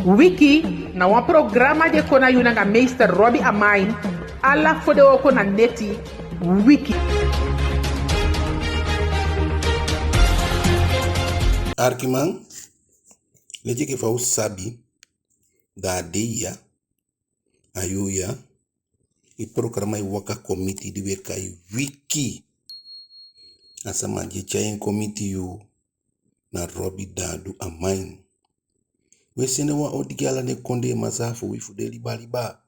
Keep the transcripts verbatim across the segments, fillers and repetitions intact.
Wiki na wan programa di e kon na yu nanga meester Robbie Amain, ala fodewooko na neti. Wiki. Arkiman, leti enke fa u sabi, da a dei ya, a yuu ya, i programa e waka kon miti, di u e kai Wiki. A sama di e tyai en kon miti yu na Robbie Dadu Amain. U e sende wan odi gi ala den kondee masaa fu wi fu den liba liba.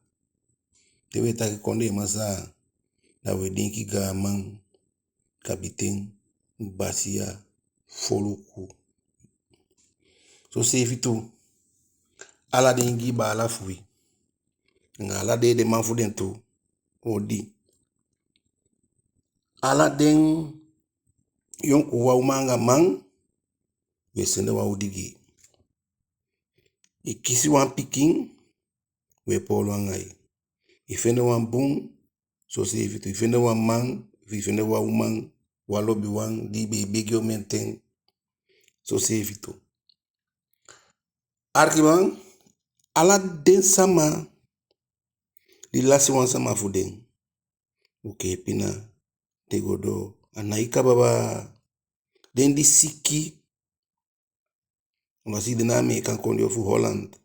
Te u e taki kondee masaa, da u e denki gaaman, kabiten, basiya, foluku. Soseefi tu, ala den Ingii baala fu wi, anga ala den edeman fu den tu, odi. Ala den yonkuwan, uman anga man, u e sende wan odi gi. I kisi wan pikin, u e poolo anga i. I fende wan bun, soseefi tu. I fende wan man, i fende wan uman, wan lobiwan, di i be e begi omen ten, soseefi tu. Arkiman, ala den sama di lasi wan sama fu den, u kee pina te go doo, a nái kaba baa. Den di siki, alwasi i de na Ameekan Kondee ofu Holland,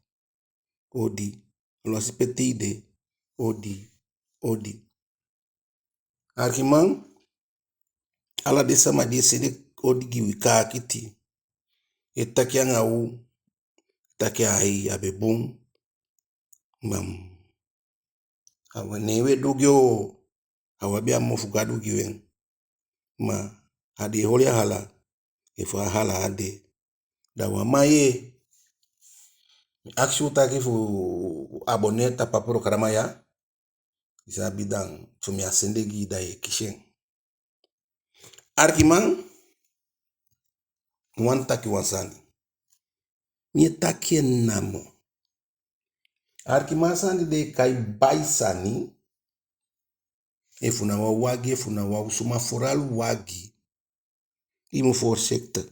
odi. Alwasi pe te i de, odi, odi. Arkiman, ala den sama di e sende odi gi wi, kaakiti, e taki anga u, taki ai, a be bun. Ma a wan nen u e du gi u, a wan be a mofu Gadu gi u en. Ma a de e holi a hala, efu a hala á de, da wan man yee. Mi akisi u taki fu abonneer tapu a programa ya. I sabi, dan fu mi á sende gi i, da i e kisi en. Arkiman, mi wani taki wan sani. Mi e taki en namo. Arkiman, a sani di den e kai bai sani, efu na wan wagi, efu na wan osu, ma vooral wagi, i mu voorzichtig.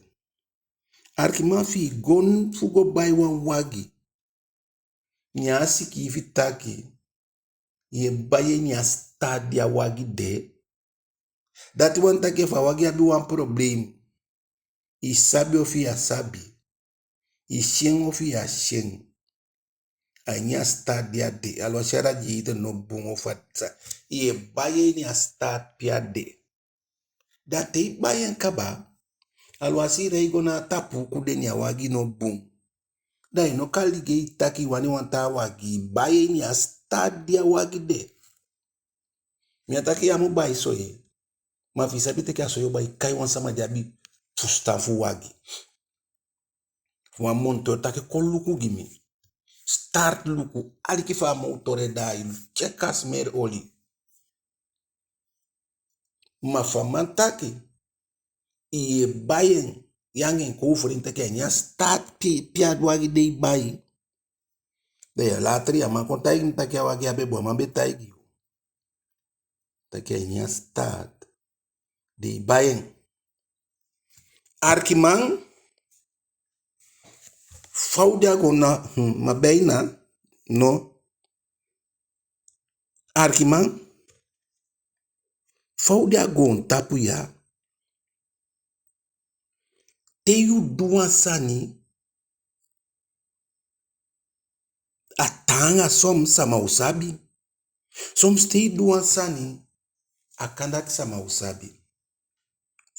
Arkiman, fi i go fu go bai wan wagi, ne a sikiifi taki i e bai en ini a staat di a wagi de. Dati wani taki efu a wagi abi wan probleem, i sabi ofu i á sabi, i si en ofu i á si en, a ini a staat di a de, alwasi a radiator no bun ofu a sa, i e bai en ini a staat pe a de. Da te i bai en kaba, alwasi i rei go na a tapu uku de, ne a wagi no bun, da i no kan ligei taki i wani wan taa wagi, i bai en ini a staat di a wagi de. Mi á taki i á mu bai so yee, ma fi i sabi teke a so yu o bai, kai wan sama di abi fusutan fu wagi. Wan monteur, taki kon luku gi mi. Start luku, aliki fa a motor e daai, tyeki a smeer oli. Ma fa man taki, i e bai en, yu anga en kon over en taki a ini a staat pe, pe a wagi de i bai. Da ya later ya man kon taigi mi taki a wagi á be bun, a man be taigi yu taki a ini a staat di i bai en. Arkiman, fa u de a goon na, hmm, ma bijna, no. Arkiman, fa u de a goontapu ya, te yu du wan sani, a taanga, soms sama o sabi. Soms te i du wan sani, a kan dati sama o sabi.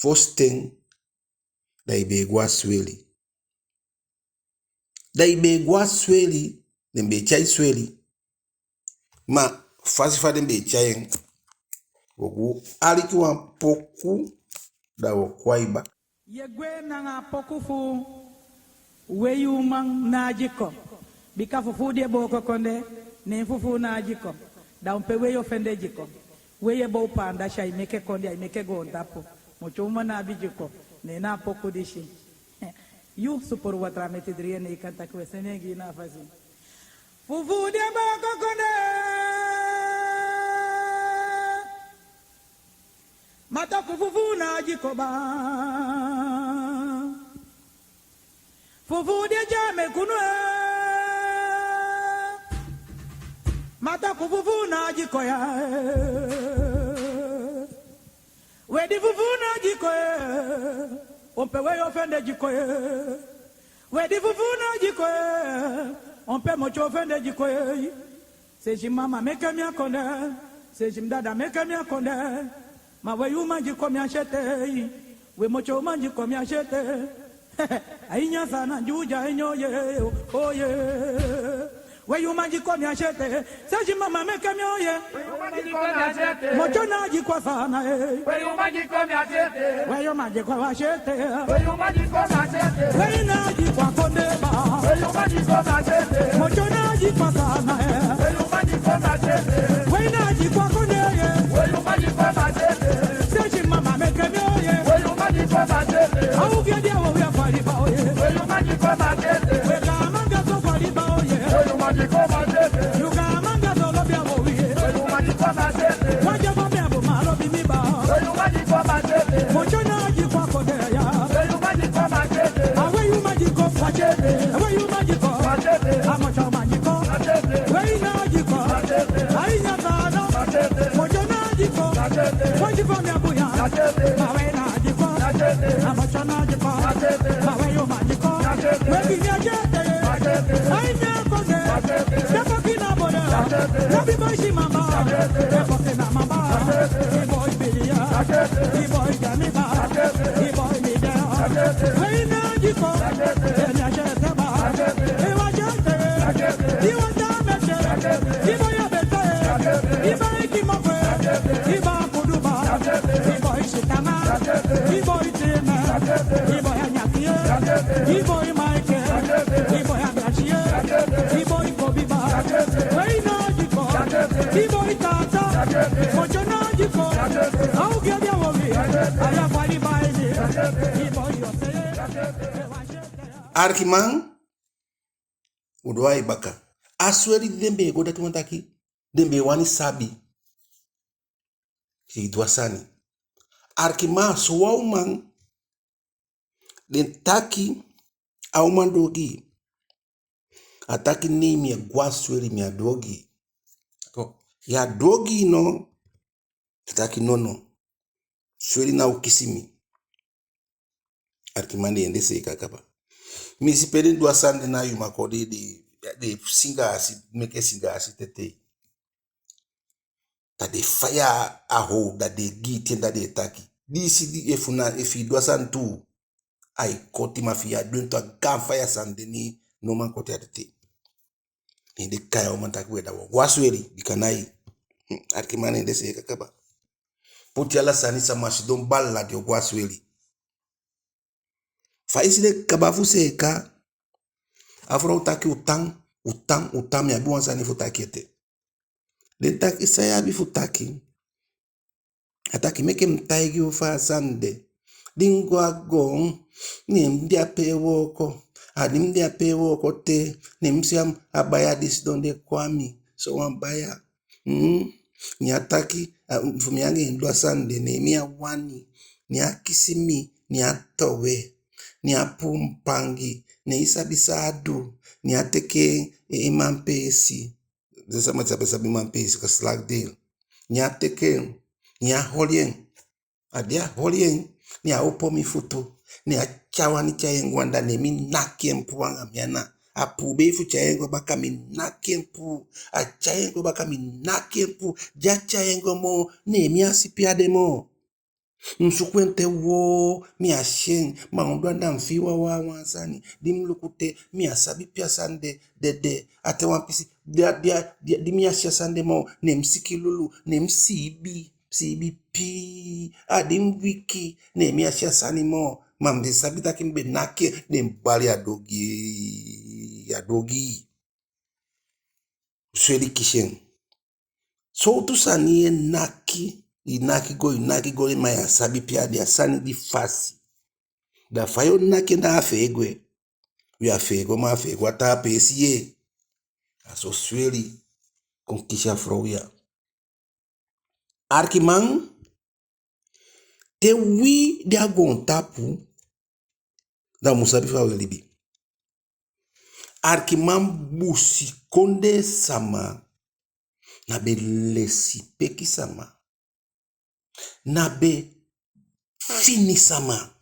Fositen, da i be e go a sweli. Da i be e go a sweli, den be e tyai sweli. Ma fasi fa den be e tyai en, wo go aliki wan poku, da wo kon a i baka. Ye gwe nanga a poku fu wei uman na a dyiko. Bika fufuu di e booko kondee, neen fufuu na a dyiko. Da on pe wei o fende dyiko. Wei e bow paanda, si ai meke kondee, ai meke goontapu. Motyo uman ná abi dyiko. Neen na a poku disi. Yu supuru watra meti dri en, ne i kan taki we seni en gi i na a fasi. Fufuu di e booko kondee. Ma toku fufuu na a dyiko baa. Fufuu di e dya meke unu e. Mata ku fufu na diko ya. We di fufu na diko ya. Ompe we yo fende diko ya. We di fufu na diko ya. Ompe motyo fende diko ya. Sesi mama meke mi a kondee. Sesi dada meke mi a kondee. Ma we uman diko mi a sete. We motyo uman diko mi a sete. Ai nya sa na njuja enyo ye, oh ye. We uman diko mi a sete. Sesi mama meke mi oye. Motyo na diko sa na e. We uman diko mi a sete. We uman diko a sete. We na diko a kondee ba. Motyo na diko sa na e. We na diko a kondee ye. Sesi mama meke mi oye. Au ge dia wo ya fali ba oye. We ka manga so fali ba oye. You ka manga so lo bia wo ye. Wa je ba mi abo ma lo bi mi ba. Motyo na diko a kondee ya. A we uman diko. A we uman diko. A motyo uman diko. We na diko. Ai nya sa na. Motyo na diko. Wa diko mi abuya. Ma we na diko. A motyo na diko. Ma we uman diko. We bi mi a sete. Ai mi a kondee. Sete ki na boda. Na bi boy si mama. Sete ki na mama. Di boy bilia. Di boy jamiba. Di boy mi de. We na diko. E mi a sete ba. E wa sete. Di wa da mete. Di boy a bete. Di boy ki mo kwe. Di ba kuduba. Di boy sitama. Di boy teme. Di boy a nyakie. Di boy maike. Di boy a nyakie. Di boy kobiba. We na diko. Di boy tata. Motyo na diko. Au ge dia wo ye. Aya fali ba ye. Di boy yo se. Arkiman, u daai baka. A sweli di den be e go dati wani taki den be e wani sabi. Te i du a sani. Arkiman, so wan uman, den taki a uman du ogii. A taki nei, mi e go a sweli, mi á du ogii. Ko, ya du ogii no? A taki nono. Sweli ná o kisi mi. Arkiman, den e seeka kaba. Mi si pe den du a sani de na Yumako, den, den, den singaasi, meke singaasi tetei. Da den faya a how, da den e giiti en, da den e taki. Di i si di efu na, efu i du a sani tuu, ai koti, ma fi i á du en tuu, a gaan faya sani de, ne i no man koti a tetei. Ne den kai a uman taki we, da u o go a sweli, bika na i. Hmm, arkiman, den e seeka kaba. Poti ala sani, sama sidon bala, den o go a sweli. Fa i si den kaba fu seeka, a frow taki u tan, u tan, u tan, mi abi wan sani fu taki ete. Den taki san i abi fu taki. A taki meke mi taigi u fa a sani de. Di mi go a goon, ne mi de ape e wooko. A di mi de ape e wooko te, ne mi si a baya di sidon de kon a mi, sowan baya. Hmm? Ne a taki, a, fu mi anga en du a sani de, ne mi á wani. Ne a kisi mi, ne a towe. Ne a puu mi pangi. Ne i sabi san a du? Ne a teke en, en manpeesi. Den sama di sabi, sabi manpeesi, geslachtsdeel. Ne a teke en, ne a holi en. A di a holi en, ne a opo mi futu, ne a tyai wani tyai en go anda, ne mi naki en puu anga mi ana. A poobei fu tyai en go baka, mi naki en puu. A tyai en go baka, mi naki en puu. Di a tyai en go moo, ne mi á si pe a de moo. Mi suku en te woo, mi á si en. Ma ondoo anda mi fii wawan wan sani. Di mi luku te, mi á sabi pe a sani de, de, de. A te wan pisi, di a, di a, di a, di mi á si a sani de moo, ne mi sikin lulu, ne mi siibi. Siibi pii. A di mi wiki, ne mi á si a sani moo. Ma mi be sabi taki mi be naki en, ne mi bali a dogii, a dogii. Sweli kisi en. Sowtu sani i e naki, i naki go, i naki go, ma i á sabi pe a de, a sani di fasi. Da fa yo naki en, da a fee gwe. We, a fee gwe, ma a fee gwe a taa peesi ye. A so sweli kon kisi a frow ya. Arkiman, te wi de a goontapu, da u mu sabi fa we libi. Arkiman, busikondee sama, na be lesipeki sama. Na be fini sama.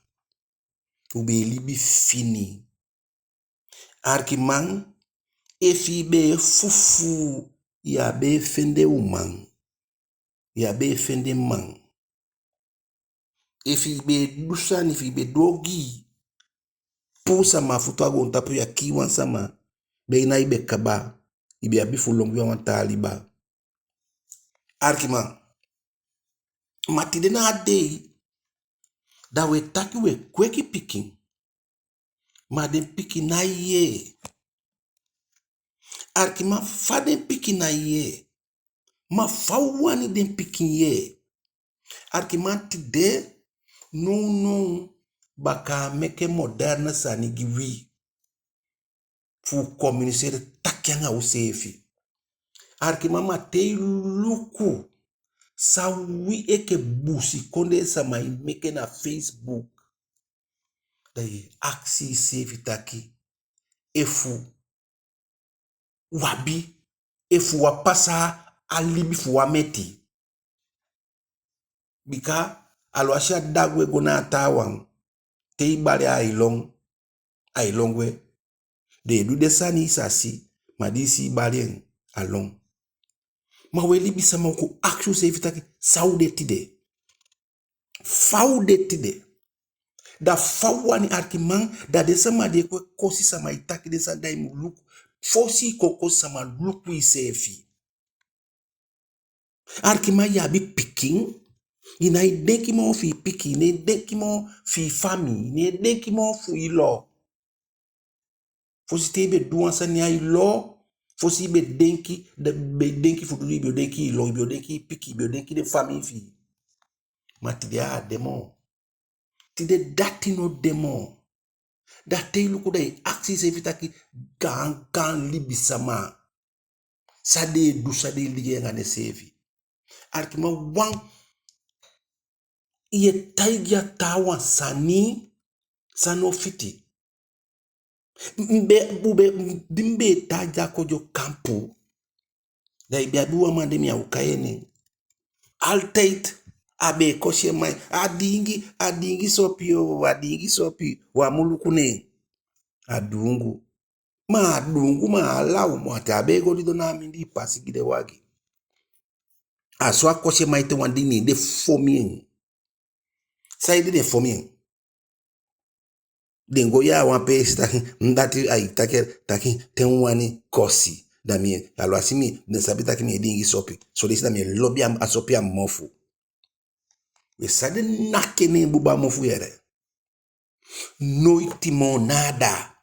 U be e libi fini. Arkiman, efu i be e fufuu, ya be e fende uman. Ya be e fende man. Efu i be e du sani, efu i be du ogii, puu sama futu a goontapu, ya kii wan sama, be i na i be kaba, i be abi fu lon gwe a wan taa liba. Arkiman, ma tide na a dei, da u e taki u e kweki pikin. Ma den pikin nái yee. Arkiman, fa den pikin nái yee? Ma fa u wani den pikin yee? Arkiman, tide, nownow, bakaa meke moderne sani gi wi fu u communiceer, taki anga useefi. Arkiman, ma te i luku san wi enke busikondee sama e meke na Facebook, da i e akisi iseefi taki, efu u abi, efu u á pasa a libi fu wan meti. Bika aluwasi a dagu e go na a taawan, te i bali en, ai lon, ai lon gwe. Den e du den sani i sa si, ma di i si i bali en, a lon. Ma u e libisama, u kon akisi useefi taki, san u de tide? Fa u de tide? Da fa u wani, arkiman, da den sama di e kon e kosi sama e taki den sani, da i mu luku. Fosi i kon kosi sama, luku iseefi. Arkiman, i abi pikin, i nái denki moo fi i pikin, i nái denki moo fi i famii, i nái denki moo fu i lo. Fosi te i be du wan sani a i lo, fosi i be denki, de, be denki fu du, i be o denki i lo, i be o denki i pikin, i be o denki den famii fi i. Ma tide a á de moo. Tide dati no de moo. Da te i luku, da i akisi iseefi taki, gaan, gaan libisama, san den e du, san den e ligei anga denseefi? Arkiman, wan, i e taigi a taawan sani san no fiti. Mi be, u be, di mi be e tan a Dyakodyo kampu, da i be abi wan man de, mi á o kai en nen. Altijd a be e kosi en mai. A diingi, a diingi sopi o, a diingi sopi. U á mu luku nen. A duungu. Ma a duungu, ma a law, ma te a be e go didon na a mindii pasi gi den wagi. A so a kosi en mai te wan dei ne den fon en. Saide den fon en? Den go yee a wan peesi taki, mi dati ai taki, taki te mi wani kosi, da mi e, aluwasi mi, den sabi taki mi e diingi sopi. Son leisi da mi e lobi a, a sopi a mofu. We, san den naki en neen buba mofu yee. Noiti moo nada.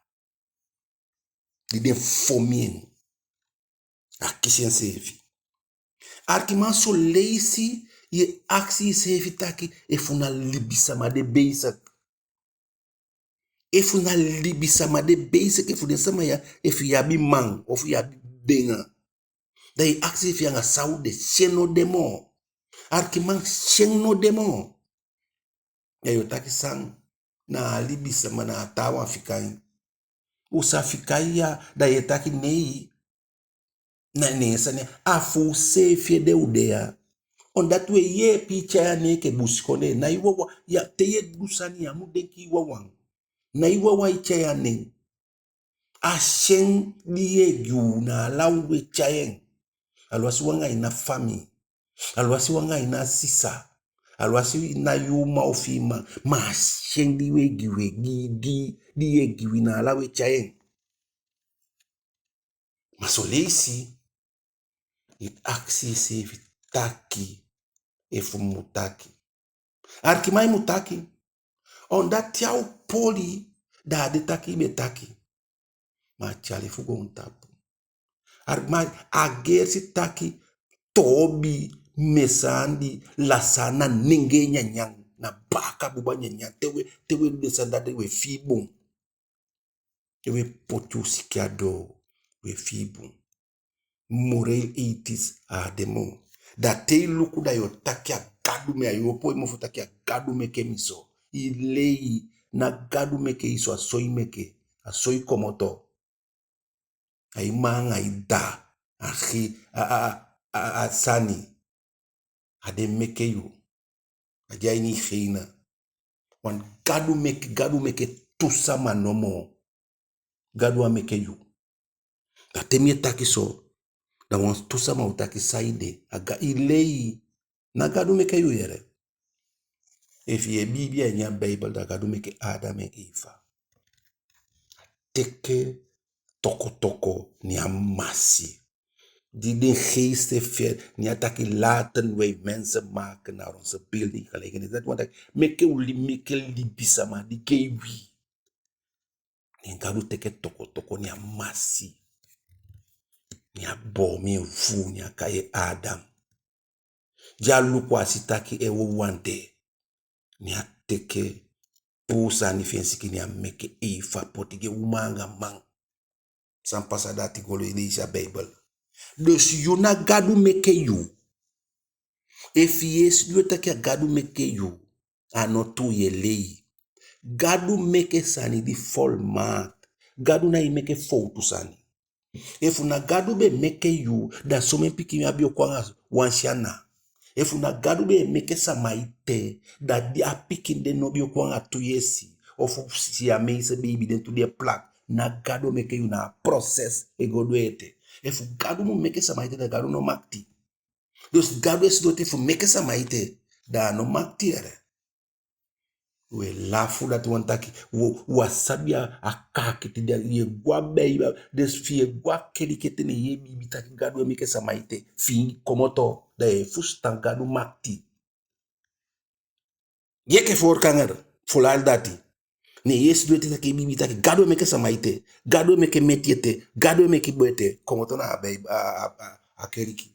Di den fon en, a kisi enseefi. Arkiman, son leisi i e akisi iseefi taki, efu na libisama de bezig. Efu na libisama de bezig, efu den sama ya, efu i abi man, ofu i abi denga. Da i akisi iseefi anga san u de, syen no de moo. Arkiman, syen no de moo. Da yo taki san, na a libisama, na a taawan fika en. U sa fika en ya, da ye taki nei. Na neen sani ya, a fu useefi ede u de ya. Omdat we yeepi i tyai a nen enke busikondee, na i wawan, ya, te ye du sani ya mu denki i wawan. Na i wawan i tyai a nen. A syen di ye gi u, na ala u e tyai en. Aluwasi u anga i na famii. Aluwasi u anga i na sisa. Aluwasi i na yu uman ofu i man. Ma a syen di we gi, we gi, di, di ye gi wi, na ala u e tyai en. Ma son leisi i akisi iseefi taki, efu mi mu taki. Arkiman, i mu taki. Omdat te a o poli, da a de taki i be taki. Ma a tyali fu goontapu. Arkiman, a gersi taki, toobi, mesandi, lasa na nengee nyanyan, na baaka buba nyanyan, te we, te we du den sani dati, we fii bun. Te we poti u sikin a doo, we fii bun. Moreel, ethisch, a á de moo. Da te i luku da yo taki a Gadu meke, a yo opo i mofu taki a Gadu meke mi so. I lei, na Gadu meke i so, a so i meke, a so i komoto. A i mma anga i dda, a gi, a, a, a, a, a sani. A den meke yu. A de a ini i Genesis. Want Gadu meke, Gadu meke tu sama nomo. Gadu á meke yu. Da te mi e taki so, da wantu sama o taki saide. A Ga-, i lei, ná Gadu meke yu yee. Efu i e biibi a ini a Beibel, da Gadu meke Adam en Eva. Teke tokotoko, ne a masi. Di den geesten ver-, ne a taki: "Laten wij mensen maken naar onze beeld en gelijkenis." Dati wani taki, meke u li-, meke libisama di gei wi. Ne Gadu teke tokotoko, ne a masi. Ne a boo en fuu, ne a kai en Adam. Di a luku, a si taki en wawan de. Ne a teke puu sani fi en sikin, ne a meke Eva poti gi en, uman anga man. San pasa dati, go leisi a Beibel. Dus yu, ná Gadu meke yu. Efu yu e si, yu e taki a Gadu meke yu, a no tuu, yu e lei. Gadu meke sani di volmaakt. Gadu nái meke fowtu sani. Efu na Gadu be meke yu, da somen pikin abi o kon anga wan se ana. Efu na Gadu be meke sama ete, da di a pikin den no be o kon anga tu yesi. Ofu Siamese beibi, den tu de plat. Ná Gadu meke yu, na a proses e go doo ete. Efu Gadu mu meke sama ete, da Gadu no makiti. Dus Gadu e sidon ete fu meke sama ete, da a no makiti yee. U e lafu, dati wani taki u, u á sabi a, a kaakiti di a, yu e go a Beibel, dus fi yu e go a keliki ete, ne yu e biibi taki Gadu e meke sama ete, fi i komoto, da yu e fusutan Gadu makiti. Yu enke voorganger fu lali dati. Ne yu e sidon ete taki, e biibi taki Gadu e meke sama ete, Gadu e meke meti ete, Gadu e meke bon ete, komoto na a Beibel, a, a, a, a keliki.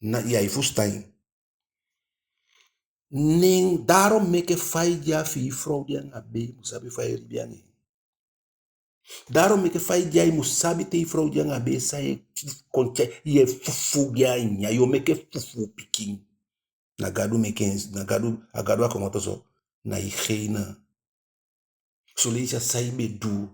Na, yu á e fusutan en. Neen, daarom meke fa i de ya, fi i frow de anga bee, i mu sabi fa i e libi anga en. Daarom meke fa i de ya, i mu sabi te i frow de anga bee, san yu e kon tyai, yu e fufuu gi en a nyan, yu o meke fufuu pikin. Na Gadu meke en, na Gadu, a Gadu a komoto so, na i Genesis. Son leisi a san i be du,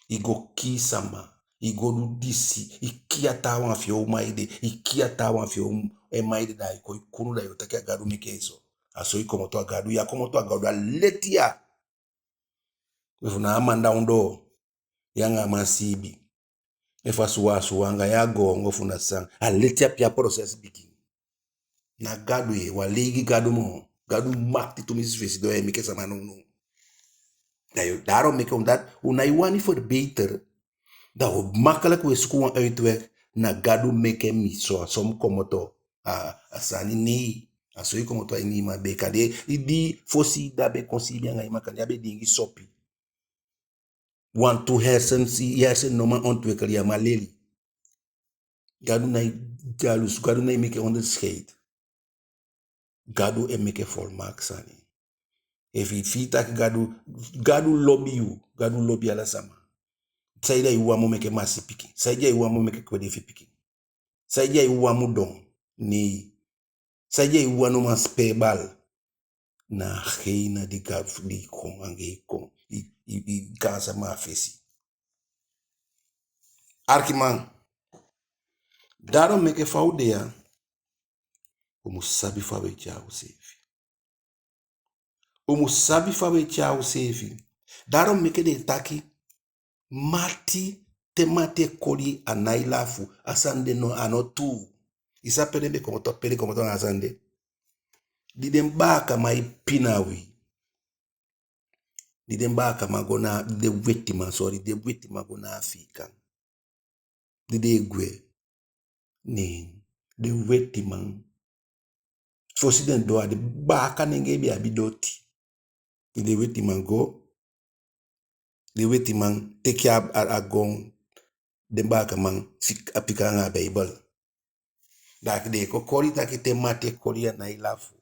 i go kii sama, i go du disi, i kii a taawan fi en uman ede, i kii a taawan fi en um-, en man ede, da i kon i kunu, da yu o taki a Gadu meke en so. A so i komoto a Gadu, yu á komoto a Gadu, a leti ya. Efu na a man da ondoo, yu anga a man siibi. Efu a suwa, a suwa anga yu a goongo fu na san. A leti ape a proses bigin. Na Gadu yee, u á lei gi Gadu moo. Gadu makiti tumisi fu e sidon ya e meke sama nownow. Da yu, daarom meke omdat u nái wani verbeter, da u makkelijk u e suku wan uitweg, na Gadu meke mi so, a so mi komoto. A, a sani nei, a so i komoto a ini i mma bee. Kande i di fosi i dda be kon siibi anga i mma, kande a be diingi sopi. Wantu hersen, i hersen no man ontwikkel, yu á man leli. Gadu nái dyalusu, Gadu nái meke onderscheid. Gadu e meke volmaakt sani. Efu i fii taki Gadu, Gadu lobi yu, Gadu lobi ala sama. Saide ai wani mu meke masi pikin? Saide ai wani mu meke kwedefi pikin? Saide ai wani mu don? Nei. Saide ai wani man speel bal? Na a Genesis di Gadu di kon anga en kon. I, i, i gaan sama a fesi. Arkiman, daarom meke fa u de ya, u mu sabi fa u e tyai useefi. U mu sabi fa u e tyai useefi. Daarom meke den e taki, mati, te mati e koli a nái lafu, a sani de no, a no tuu. I sabi pe den be komoto, pe den komoto anga a sani de? Di den baakaman e pina wi. Di den baakaman go na, di den wetiman, sorry, di den wetiman go na Afiikan. Di den e gwe, ne den wetiman, fosi den doo, a den baaka nengee be abi doti. Di den wetiman go, den wetiman teke a, a, a goon, den baakaman fik-, a fika anga a Beibel. Da den e kon koli taki te mati e koli a nái lafu.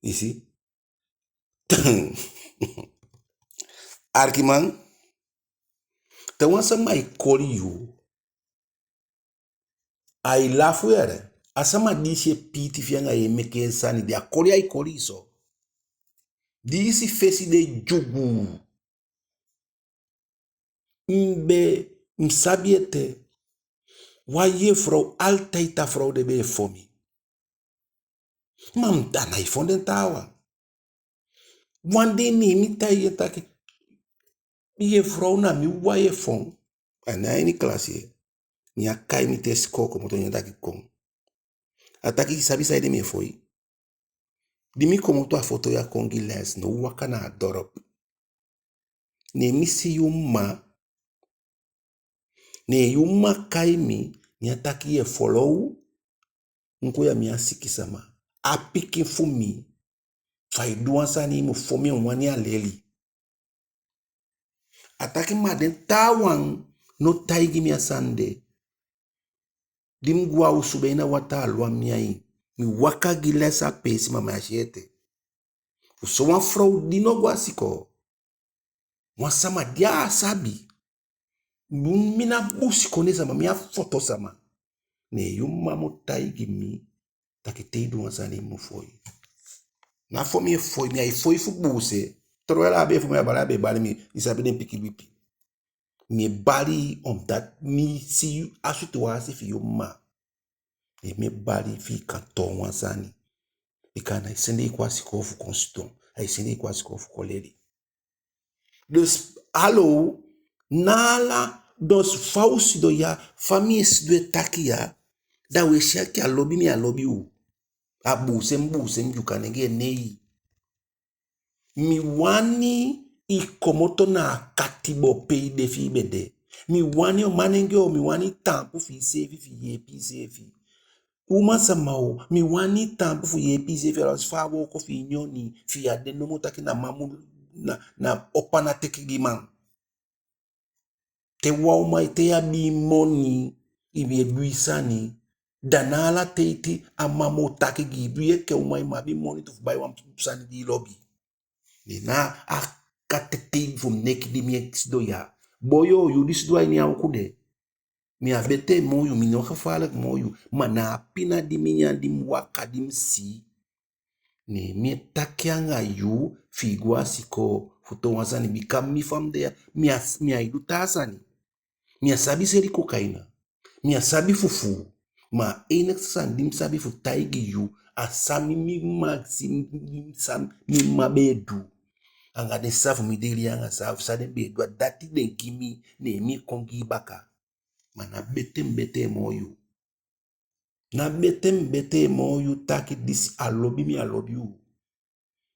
I si? Arkiman, te wan sama e koli yu, ai lafu yee. A sama di i si e piiti fi i anga yu e meke en sani, di a koli ai koli i so. Di i si fesi de dyugu. Mi be, mi sabi ete. Wan yefrow, altijd a frow de be e fon mi. Ma mi, a nái fon den taawan. Wan dei ne mi taigi en taki, yefrow, na mi wawan e fon. A ná a ini klasi, ne a kai mi te sikoo komoto, ne a taki kon. A taki i sabi saide mi e fon i? Di mi komoto a foto ya kon gi les, ne u waka na a dorp. Ne mi si yu mma. Ne yu mma kai mi, ne a taki i e folow, nku ya mi a sikisama. A pikin fu mi, fa i du wan sani i mu fon mi, en wani a leli. A taki ma den taawan no taigi mi a sani de. Di mi go a osu, be na wataa lon a mi ain. Mi waka gi les a peesi, ma mi á si ete. Fu sowan frow di no go a sikoo. Wan sama di á sabi. Mi, mi ná busikondee sama, mi a foto sama. Ne yu mma mu taigi mi taki te i du wan sani i mu fon i. Ná fon mi e fon i, mi á e fon i fu buuse. Terwijl a be e fon mi, a bali, a be e bali mi, i sabi den pikin bipi. Mi e bali i omdat mi si yu, a situwasi fi yu mma. Ne mi e bali i fi i kan toon wan sani. Bika a nái sende i kon a sikoo fu kon sidon. Ai sende i kon a sikoo fu kon leli. Dus, alo, na ala, dus fa u sidon ya, fa mi e sidon e taki ya, da u e si enke a lobi mi á lobi u. A buuse mi buuse mi Dyuka nenge, nei. Mi wani i komoto na a katibo pe i de fi i be de. Mi wani, o manenge o, mi wani i taampu fi iseefi fi i yeepi iseefi. Uman sama o, mi wani i taampu fi i yeepi iseefi, ala fa a wooko fi i nyoni, fi i á de nomo taki na man mu, na, na opo ana teke gi man. Te wan uman, te i abi moni, i be e du i sani, da na ala teiti a man mu o taki gi i. Du i enke uman, i mu abi moni tu fu bai wan sani di i lobi. Ne na a kati tei fu mi neki di mi e sidon ya. Boi o, yu di sidon a ini a uku de, mi á betee moo yu, mi no gevaarlijk moo yu. Ma na a pina di mi nyan, di mi waka, di mi si, ne mi e taki anga yu fi i go a sikoo fu toon wan sani. Bika mi fa mi de ya, mi á, mi á e du taa sani. Mi á sabi seli kokaina. Mi á sabi fufuu. Ma a enigste sani di mi sabi fu taigi yu, a san mi mma si, san mi mma be e du. Anga den sisa fu mi di e lei anga sisa, san den be e du, a dati den gi mi, ne mi e kon gi i baka. Ma ná betee mi betee moo yu. Ná betee mi betee moo yu taki disi a lobi mi á lobi u.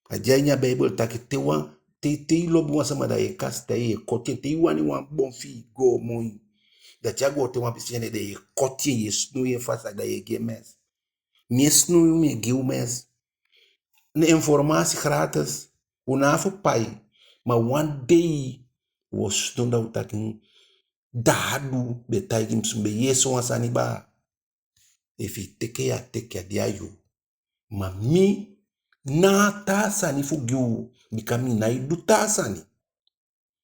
A de a ini a Beibel taki te wan, te, te i lobi wan sama da yu e kasi, da yu e koti en, te i wani wan bon fi i goo moi. Da te a goo te wan pisi en, da yu e koti en, yu e snoei en fasi, da yu e gi en mes. Mi e snoei u, mi e gi u mes. Na informasi gratis, u ná abi fu pai. Ma wan dei u o sidon da u taki, Dadu be taigi mi, mi be yee sowan sani baa. Efu i teke, yu á teke, a de a yu. Ma mi ná a taa sani fu gi u, bika mi nái du taa sani.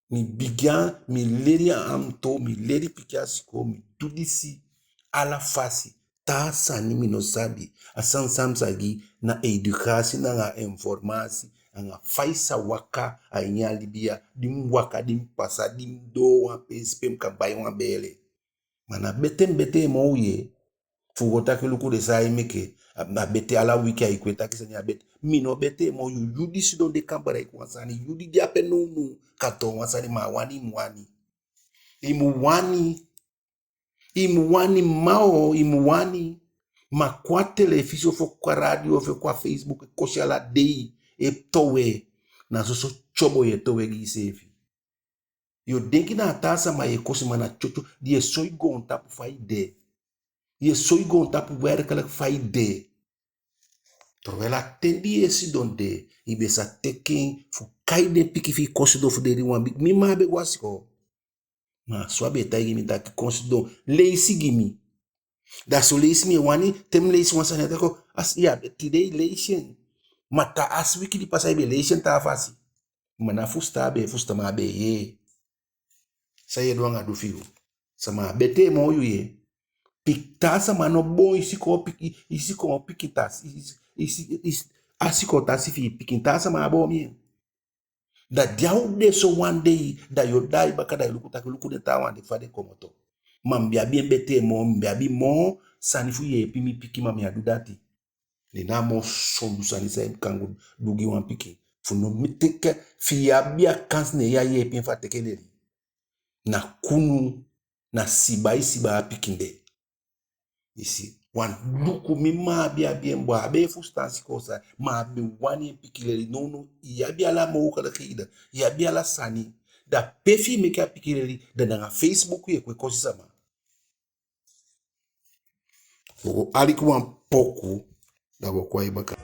Mi bigin a, mi leli a amto, mi leli pikin a sikoo, mi du disi, ala fasi. Taa sani mi no sabi. A sani san mi sa gi na edukasi anga informasi anga fa i sa waka a ini a libi ya. Di mi waka, di mi pasa, di mi doo wan peesi pe mi kan bai wan beele. Ma ná betee mi betee moo u ye. Fu go taki luku den san ai meke. A, a betee ala wiki ai kon e taki sani, a betee. Mi no betee moo yu. Yu di sidon de kan bereiki wan sani. Yu di de ape nownow kan toon wan sani, ma a wani i mu wani. I mu wani. I mu wani, mma o, i mu wani. Ma kon a telefisi ofu kon a radio ofu kon a Facebook e kosi ala dei, e towe. Na soso tyobo yu e towe gi iseefi. Yu o denki na a taa sama yu e kosi, ma na tyotyo di yu e soi goontapu fa i de. Yu e soi goontapu werkelijk fa i de. Terwijl a ten di yu e sidon de, i be sa teke en fu kai den pikin fi i kon sidon fu den di wan bigi. Mi mma á be go a sikoo. Ma a so a be e taigi mi taki kon sidon, leisi gi mi. Da so leisi mi e wani, te mi leisi wan sani a taki o, a si ya, tide i leisi en. Ma taa, a si wiki di pasa i be leisi en taa fasi. Ma ná fusutan a be e fusutan, ma a be e yee. San yu e du anga du fi yu? Sama á betee moo yu ye. Pik, taa sama no boon i sikoo pik, i, i sikoo pikin tasi, i, i, i, i, a sikoo tasi fi i pikin, taa sama á boon mi en. Da di a o de so wan dei, da yu o daai baka, da yu luku taki luku den taawan de fa den komoto. Ma mi be abi en betee moo, mi be abi moo sani fu yeepi mi pikin, ma mi á du dati. Ne na a moo sondu sani san i kan go du gi wan pikin. Fu no mi teke, fi i abi a kansi ne ya yeepi en fu a teke leli. Na kunu, na sibai sibai a pikin de. I si, wan luku mi mma á be abi en bun, a á be e fusutan sikoo sani, ma a be wani en pikin leli. Nownow i abi ala mogelijkheden, i abi ala sani. Da pe fi i meke a pikin leli, da nanga Facebook i e kon e kosi sama. U o go aliki wan poku, da u o kon a i baka.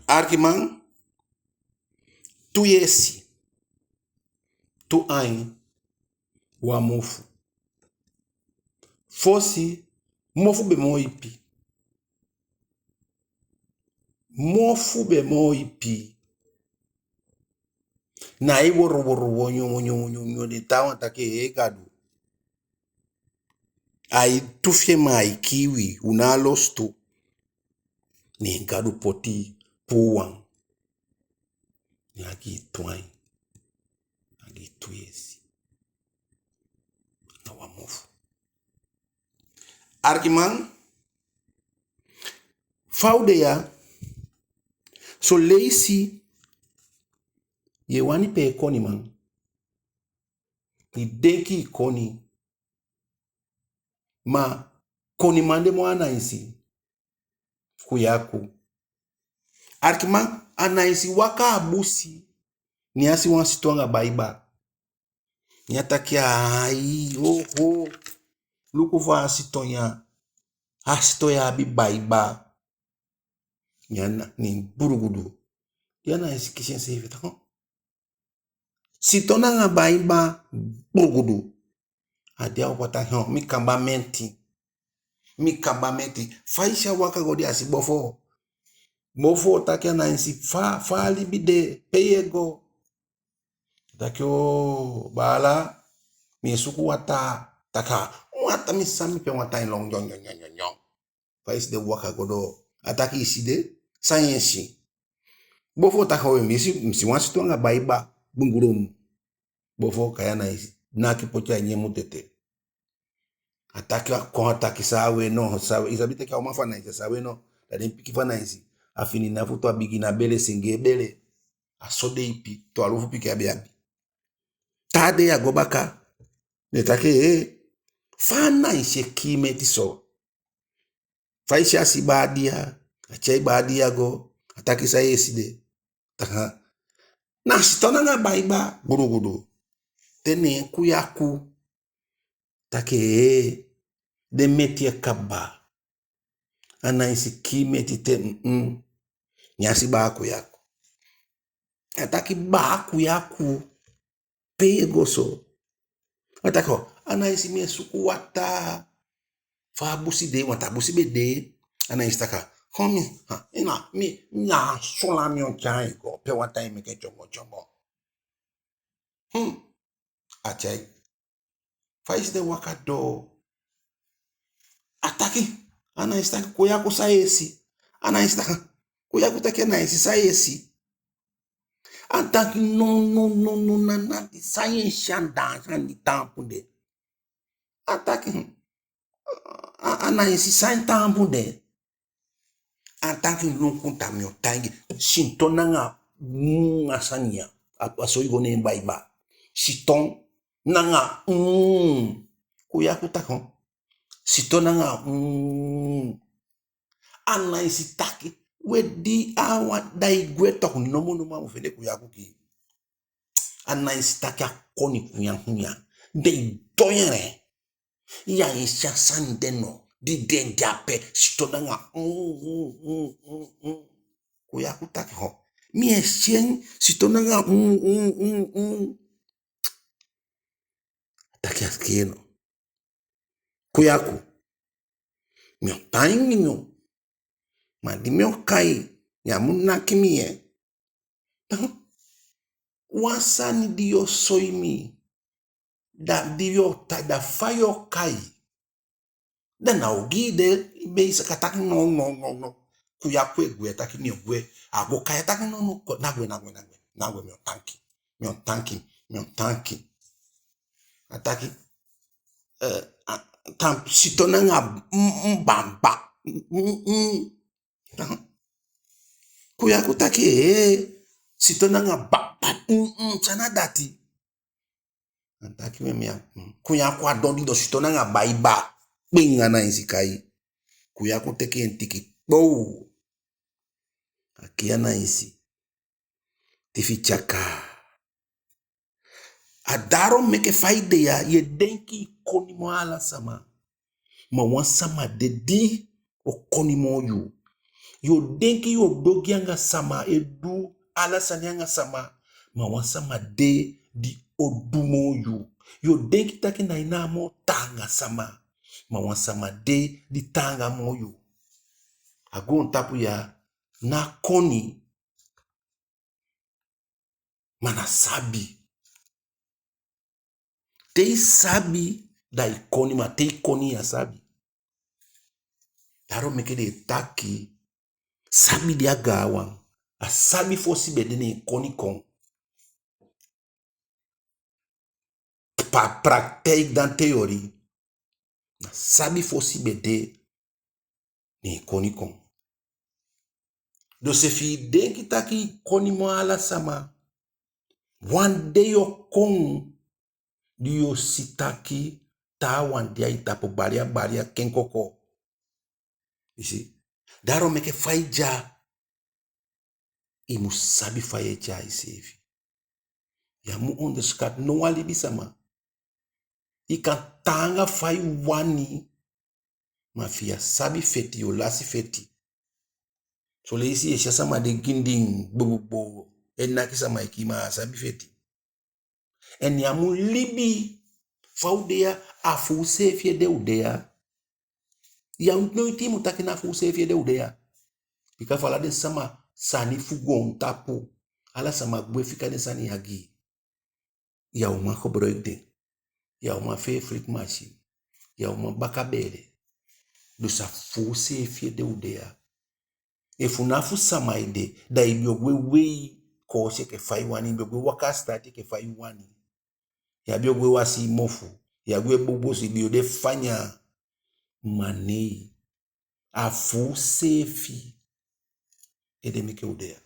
Alikiman, tu yesi, tu ain, wan mofu. Fosi, mofu be moo ipi. Mofu be moo ipi. Na ai woro woro wonyo wonyo wonyo wonyo, den taawan taki: "Ee Gadu." Ai tu fi en, ma ai kii wi, u ná a losutu. Ne Gadu poti puu wan. Ne a gi i tu ain. A gi i tu yesi. Na wan mofu. Alikiman, fa u de ya, son leisi yu e wani pee koniman. I denki i koni. Ma koniman de moo Anainsi. Kuyaku. Alikiman, Anainsi waka a busi, ne a si wan siton anga baiba. Ne a taki: "Ai, oho. Luku fa a siton ya. A siton ya abi baiba." Ne a na, ne burugudu. Di Anainsi kisi enseefi, taki: "Siton anga baiba?" Burugudu. A de a opo, a taki: "Hon, mi kamba meti. Mi kamba meti." Fa i si a waka go de, a si Bofo. Bofo taki: "Anainsi, fa, fa a libi de, pe yu e go?" A taki: "Oo, baala, mi e suku wataa." Taki: "Wataa? Mi sabi pe wataa e lon, nyon, nyon, nyon, nyon, nyon." Fa i si den waka go doo. A taki: "I si de? San yu e si?" Bofo taki: "Oo, mi si, mi si wan siton anga baiba, bungulum." Bofo kai Anainsi, naki poti a ini en mutete. A taki, a kon, a taki: "San a weno, san a weno?" I sabi taki a uman fu Anainsi, san a weno? Da den pikin fu Anainsi, a fini na futu, a bigi na bele, sengee bele. A so de ipi, twalufu pikin a be abi. Taa dei a go baka. Ne taki: "Ee, fa Anainsi e kii meti so?" Fa i si a si baa dia, a tyai baa dia go, a taki san i e si de. Aha. Na siton anga baiba gudugudu. Te ne Kuyaku taki, ee, den meti e kaba. Anainsi kii meti te, mm, mm. Ne a si baa Kuyaku. A taki, baa Kuyaku, pe i e go so? A taki, oo, Anainsi, mi e suku wataa. Fa a busi de, want a busi be de. Anainsi taki, kon mi, ha, ina, mi, mi a sola mi o tyai i go pe wataa e meke tyombo tyombo. Hmm. A tyai. Fa i si den waka doo. A taki, Anainsi taki, Kuyaku, san i e si? Anainsi taki, Kuyaku taki, Anainsi, san i e si? A taki, no, no, no, no, na, na, di san i e si anda, san di taampu de. A taki, hmm. A, Anainsi, san i taampu de? A taki, luku, da mi o taigi i. Siton anga, mm, a sani ya. A, a so i go ne en baiba. Siton anga, mm. Kuyaku taki, oo. Siton anga, mm. Anainsi taki, we di a wan, da i gwe toku, nomo nomo a mu fende Kuyaku kii. Anainsi taki, a koni kunya kunya. Den e doo en. Ya e si a sani de no? Di den de ape, siton anga, mm, mm, mm, mm, mm. Kuyaku taki, oo. Mi e si en, siton anga, mm, mm, mm, mm. A taki, a si kii no. Kuyaku, mi o taigi i no. Ma di mi o kai, ya mu naki mi, ee. Wan sani di yo soi mi, da di yo ta, da fa yo kai. Da na ogii de, be i sa kan taki no, no, no, no. Kuyaku e gwe, a taki mi o gwe. A go kai, a taki no, no, ko, ná gwe, ná gwe, ná gwe. Ná gwe, mi o tanki. Mi o tanki, mi o tanki. A taki, eh, a, tan, siton anga, mm, mm, bamba. Mm, mm. Kuyaku taki, eh, siton anga ba, ba, mm, mm, san na dati? A taki, we mi a, mm. Kuyaku a don didon, siton anga baiba. Kpin, Anainsi kai. Kuyaku teke en tiki, kpow. A kii Anainsi. Tifi tyaka. A daarom meke fa i de ya, ye denki i koni moo ala sama. Ma wan sama de di o koni moo yu. Yo denki yo du ogii anga sama, e du ala sani anga sama. Ma wan sama de di o du moo yu. Yo denki taki na i na a moo taanga sama. Ma wan sama de di taanga moo yu. A goontapu ya, ná koni, ma na sabi. Te i sabi, da i koni, ma te i koni, ya sabi. Daarom meke den e taki, sabi de a gaanwan. A sabi fosi be de, ne koni kon. Pa praktijk dan theorie. Na sabi fosi be de, ne koni kon. Dus efi i denki taki i koni moo ala sama, wan dei o kon di yo si taki taawan de a i tapu, balia balia, ken koko. I si? Daarom meke fa i de ya, i mu sabi fa ye tyai iseefi. Ya mu onderschat no wan libisama. I kan taanga fa i wani, ma fi ya sabi feti, yo lasi feti. Son leisi ye si a sama de gindin, gbogbo, e naki sama e kii, ma a sabi feti. En ya mu libi. Fa u de ya, a fu useefi ede u de ya. Ya noiti i mu taki na fu useefi ede u de ya. Bika fu ala den sama, sani fu goontapu, ala sama gwe fika den sani ya gi i. Ya o man gebruik den. Ya o man fee vliegmachine. Ya o man baka beele. Dus a fu useefi ede u de ya. Efu na fu sama ede, da i be o gwe wei koosi enke fa i wani, i be o gwe waka a sitaati enke fa i wani. Ya be o gwe wasi i mofu, ya gwe bobosi, i be o de fanya. Ma nee, a fu useefi ede meke u de ya.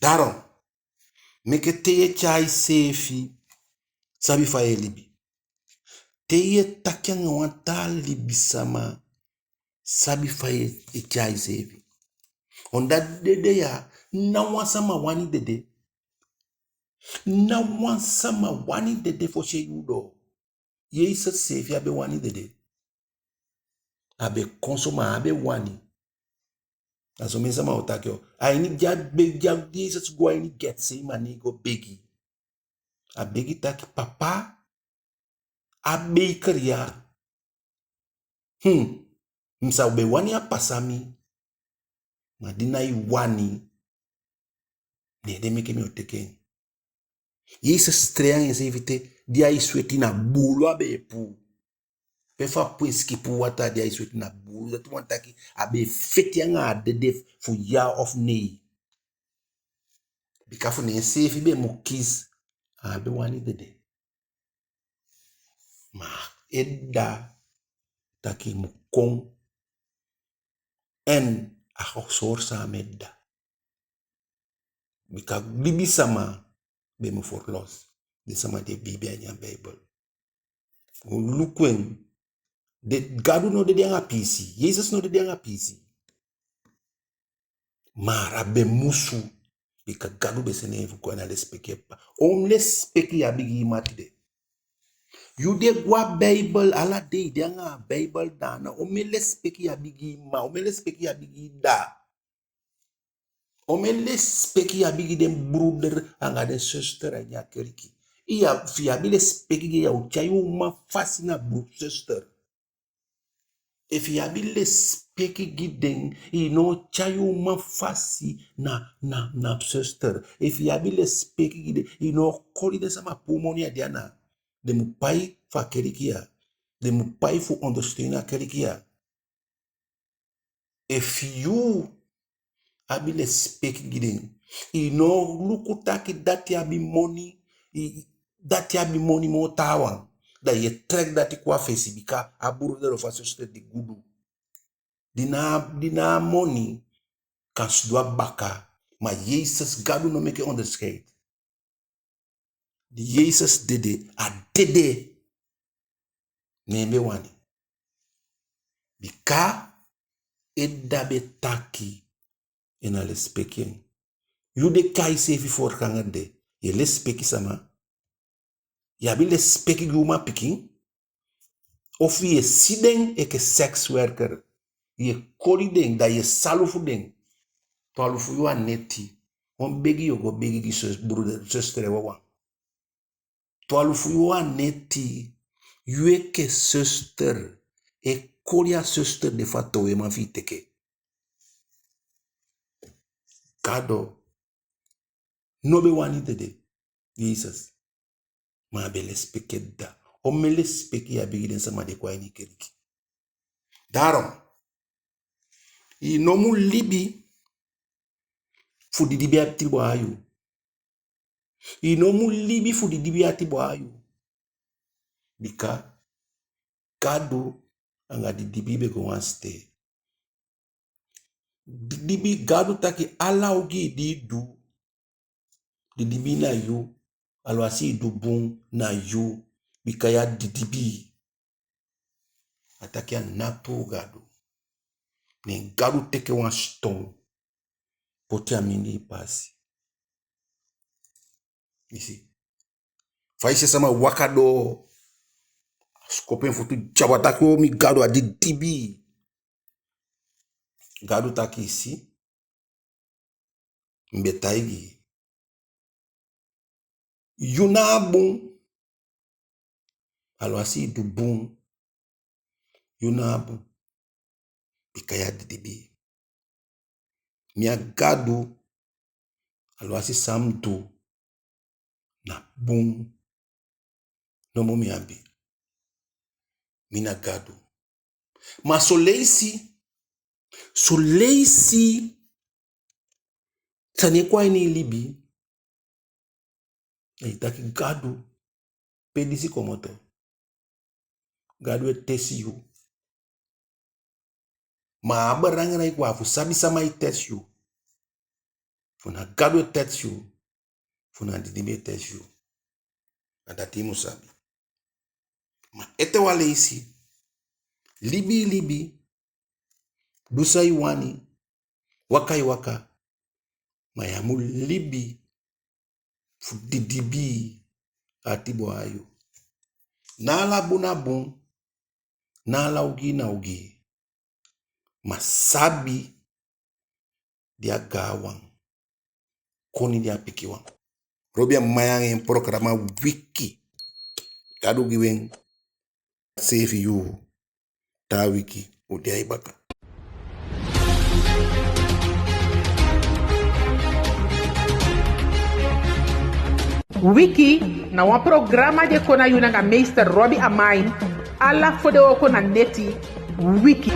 Daarom meke te ye tyai iseefi, sabi fa ye libi. Te ye taki anga wan taa libisama, sabi fa yu e tyai iseefi. Omdat dede ya, ná wan sama wani dede. Ná wan sama wani dede fosi en yuu doo. Yesus seefi á be wani dede. A be kon so, ma a á be wani. A somen sama o taki o. A ini di a be, di a, Yesus go a ini Getsemane go begi. A begi taki: Papa, a beker ya, hmm, mi sa be wani a pasa mi, ma di ná i wani, neen ede meke mi o teke en. Yesus strei anga enseefi te, di ai sweti na buulu a be e puu. Pe fu a puu en sikin puu wataa, di ai sweti na buulu. Dati wani taki a be e feti anga a dede fu ya of nee. Bika fu neen seefi be mu kisi, a á be wani dede. Ma en dda taki i mu kon, en a o soi sama en dda. Bika libisama be mu verlos. Den sama di e biibi a ini a Beibel. U luku en. De, Gadu no dede anga piisii. Yesus no dede anga piisii. Ma a be musu. Bika Gadu be sende en fu kon, en a lesipeki en ppa. Omen lesipeki yu abi gi i mma tide? Yu de go a Beibel, ala dei i de anga a Beibel daana. Omen lesipeki yu abi gi i mma? Omen lesipeki yu abi gi i dda? Omen lesipeki yu abi gi den broeder anga den zuster a ini a keliki? Yu a, efu yu abi lesipeki gi den, yu o tyai yu mma fasi na bru-, zuster. Efu yu abi lesipeki gi den, i no o tyai yu mma fasi na, na, na zuster. Efu yu abi lesipeki gi den, i no o koli den sama puu moni a den ana. Den mu pai fu a keliki ya. Den mu pai fu ondersteun a keliki ya. Efu yu abi lesipeki gi den, i no o luku taki dati abi moni, i, dati abi moni moo taawan. Da yu e trek dati kon a fesi, bika a broeder of a zuster di gudu, di ná, di ná a moni, kan sidon a baka. Ma Yesus, Gadu no meke onderscheid. Di Yesus dede, a dede. Neen be wani. Bika en dda be taki en á lesipeki en. Yu de kai seefi voorganger de, yu e lesipeki sama? Yu abi lesipeki gi umanpikin? Ofu yu e si den enke sekswerker, yu e koli den, da yu e salufu den? Twalufu yuu a neti, wan begi yu o go begi gi sus-, broeder, zuster wawan? Twalufu yuu a neti, yu enke zuster e koli a zuster de fu a toweman fi i teke. Gadu no be wani dede, Yesus. Ma a be lesipeki en dda. Omen lesipeki yu abi gi den sama di e kon a ini keliki? Daarom, i no mu libi fu didibii ati boon a yu. I no mu libi fu didibii ati boon a yu. Bika Gadu anga didibii be go wan sitee. Didibii, Gadu taki ala ogii di i du, didibii na yu. Aluwasi i du bun, na yu. Bika yu a didibii. A taki a ná tuu, Gadu. Ne Gadu teke wan siton poti a mindii pasi. I si? Fa i si a sama waka doo, a sikopu en futu dyabu, a taki: O mi Gadu, a didibii. Gadu taki: I si, mi be taigi i. Yu ná a bun. Aluwasi i du bun, yu ná a bun. Bika yu a didibii. Mi a Gadu, aluwasi san mi du, na bun nomo mi abi. Mi na Gadu. Ma son leisi, son leisi sani e kon a ini i libi, da i taki: Gadu, pe disi komoto? Gadu e tesi yu. Ma a belangrijk wan fu sabi sama e tesi yu. Fu na Gadu e tesi yu, fu na didibii e tesi yu. A dati i mu sabi. Ma ete wan leisi, libi i libi, Du san i wani, waka i waka, ma ya mu libi fu didibii, ati bun a yu. Ná ala bun na bun, ná ala ogii na ogii. Ma sabi di a gaanwan, koni di a pikinwan. Robi Amain anga en programa Wiki. Gadu gi wi en seefi yuu. Taa wiki u de a i baka. Wiki na wan programa di e kon na yu nanga meester Robi Amain, ala fodewooko na neti. Wiki.